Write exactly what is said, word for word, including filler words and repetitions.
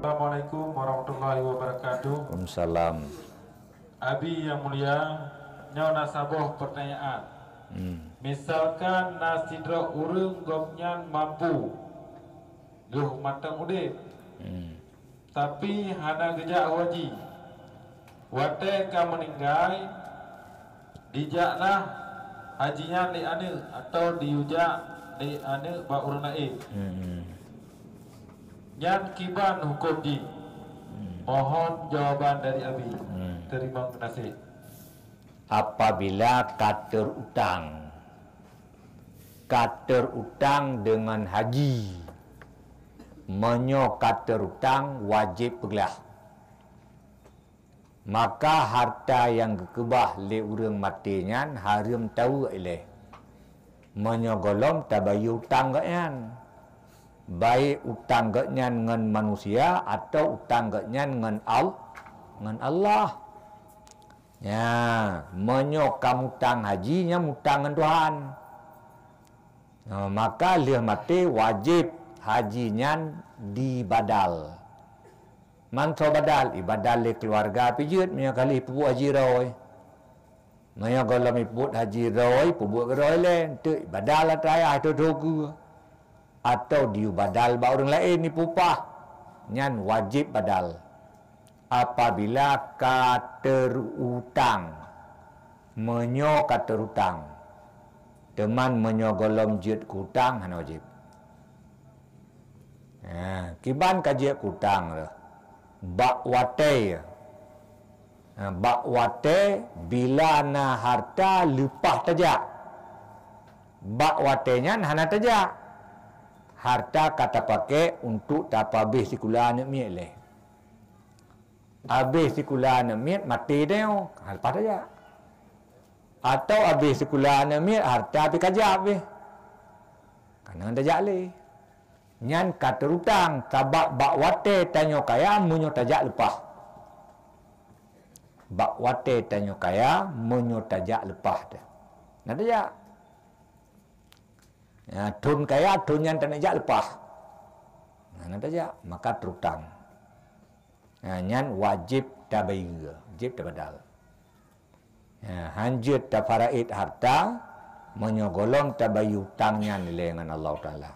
Assalamualaikum warahmatullahi wabarakatuh. Waalaikumsalam. Abi yang mulia, nyoe na saboh pertanyaan. Hmm. Misalkan na sidroe ureuëng gobnyan mampu, lheueh mantong udeb, Hmm. tapi hana geujak haji. Watée ka meuninggai, dijaklah haji nyan lé aneuëk atawa diujak lé aneuëk bak ureuëng laén. Hmm. Nyan kiban huköm jih? Mohon jawaban dari Abi. Hmm. Terima kasih. Apabila ka terutang, ka terutang dengan haji, meunyoe ka terutang wajéb peuglah. Maka harta nyang geukeubah lé ureuëng maté nyan hareuem taweuek ilée. Meunyoe gohlom tabayeue utang geuhnyan, baik utang geuhnyan ngon manusia atau utang geuhnyan ngon Al ngon Allah. Nya, meunyoe ka mutang haji, nyan mutang ngon Tuhan. Nah, maka lheueh maté wajéb haji nyan dibadal. Mansoe badal, ibadal lé keuluwarga pih jeuet meunyoe ka lheueh peubuet haji roe. Meunyoe gohlom ipeubuet haji roe, peubuet roe lé, enteuk ibadal atra ayah atau toh keue. Atau diubadal bak ureuëng laén ipeupah, nyan wajéb badal. Apabila ka terutang, meunyoe ka terutang, teuman meunyoe gohlom jeuet keu utang hana wajéb. Ha, kiban ka jeuet keu utang lé. Bak watée. Ha, bak watée bila na harta leupah tajak. Bak watée nyan hana tajak. Harta ka tapaké untuk tapabéh sikula aneuëk miet lé. Abéh sikula aneuëk miet maté tanyoe, ha leupah tajak. Atau abéh sikula aneuëk miet harta pih kajak abéh. Kana tajak lé. Nyan ka terutang sabab bak watée tanyoe kaya meunyoe tajak leupah. Bak watée tanyoe kaya meunyoe tajak leupah teuh. Na tajak. Ya, thon kaya thon nyan taneuk jak leupah. Na, na tajak maka terutang. Ha, nyan wajéb tabayeue, wajéb tabadal. Ha, hanjeuet tafaraid harta meunyoe gohlom tabayeue utang nyan lé ngon Allah Taala.